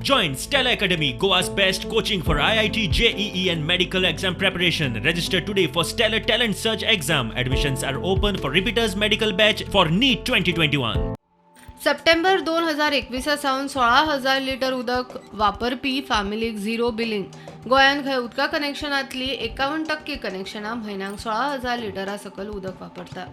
Join Stellar Academy, Goa's best coaching for IIT, JEE, and medical exam preparation. Register today for Stellar Talent Search exam. Admissions are open for repeaters medical batch for NEET 2021. September 2021 सावन 16,000 litre उदक वापरपी फामिलीक zero billing. गोंयांत खंय उदका कनेक्शनांतली 51% कनेक्शनां म्हयन्याक 16,000 Litera सकल उदक वापरता.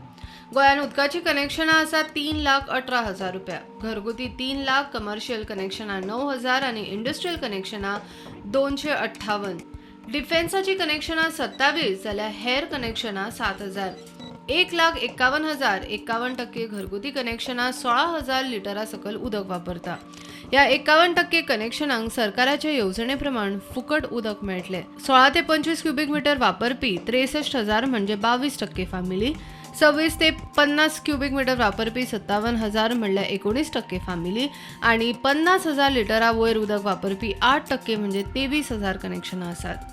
गोंयांत उदकाचीं कनेक्शनां आसा 3,18,000 रुपया. घरगुती 3 लाख, कमर्शियल कनेक्शनां 9,000 आनी इंडस्ट्रियल कनेक्शनां 258. डिफेन्साचीं कनेक्शनां 27 जाल्यार हेर कनेक्शनां 7,000. 1,51,000, 51% घरगुती कनेक्शनां 16,000 लिटरा सकल उदक वापरता. ह्या 51% कनेक्शनांक सरकाराचे येवजणे प्रमाण फुकट उदक मेळटलें. 16 ते 25 क्युबीक मिटर वापरपी 63,000 म्हणजे 22% फामिली, 26 ते 50 क्युबीक मिटर वापरपी 57,000 म्हणल्यार 19% फामिली आनी 50,000 लिटरा वयर उदक वापरपी 8% म्हणजे 23,000 कनेक्शनां आसात.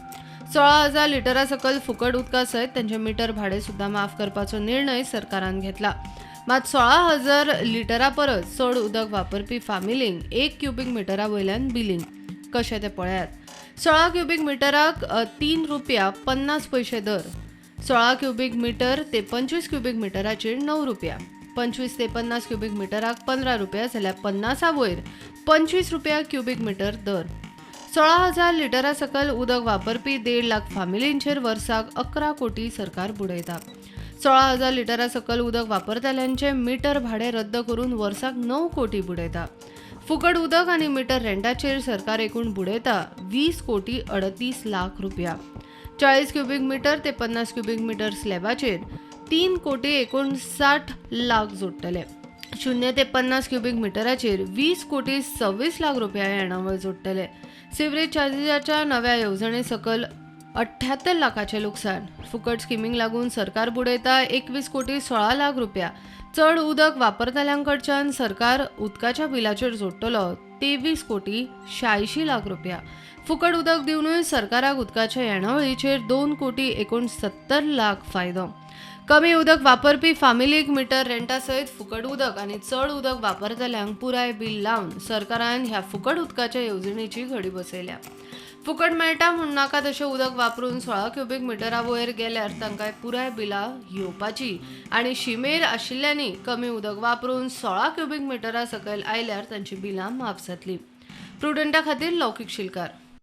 16,000 लिटरा सकल फुकट उदका सयत तांचें मिटर भाडें सुद्दां माफ करपाचो निर्णय सरकारान घेतला. मात 16,000 लिटरा परस चड उदक वापरपी फामिलींक 1 क्युबीक मिटरा वयल्यान बिलींग कशें तें पळयात. 16 क्युबीक मिटराक 3 रुपया 50 पयशे दर, 16 क्युबीक मिटर ते 25 क्युबीक मिटराचेर 9 रुपया, 25 ते 50 क्युबीक मिटराक 15 रुपया जाल्यार 50 वयर 25 रुपया क्युबीक मिटर दर. 16,000 लिटरा सकल उदक वापरपी 1.5 लाख फामिलींचेर वर्साक 11 कोटी सरकार बुडयता. 16,000 लिटरा सकल उदक वापरतल्यांचें मिटर भाडें रद्द करून वर्साक 9 कोटी बुडयता. फुकट उदक आनी मिटर रेंटाचेर सरकार एकूण बुडयता 20 कोटी 38 लाख रुपया. 40 क्युबीक मिटर ते 50 क्युबीक मिटर स्लॅबाचेर 3 कोटी 59 लाख जोडटले. 0 ते 50 क्युबीक मिटराचेर 20 कोटी 26 लाख रुपया येणावळ जोडटले. सिवरेज चार्जीच्या नव्या येवजणे सकल 78 लाखाचें लुकसाण. फुकट स्किमींक लागून सरकार बुडयता 21 कोटी 16 लाख रुपया. चड उदक वापरतल्यांकडच्यान सरकार उदकाच्या बिलाचेर जोडटलो 23 कोटी 86 लाख रुपया. फुकट उदक दिवनूय सरकाराक उदकाच्या येणावळीचेर 2 कोटी 69 लाख फायदो. कमी उदक वापरपी फामिलीक मिटर रेंटा सयत फुकट उदक आनी चड उदक वापरतल्यांक पुराय बील लावन सरकारान ह्या फुकट उदकाच्या येवजणेची घडी बसयल्या. फुकट मेळटा म्हूण नाका तशें उदक वापरून 16 क्युबीक मिटरा वयर गेल्यार तांकां पुराय बिलां येवपाची आनी शिमेर आशिल्ल्यांनी कमी उदक वापरून 16 क्युबीक मिटरा सकयल आयल्यार तांची बिलां माफ जातली. प्रुडंटा खातीर लौकीक शिलकार.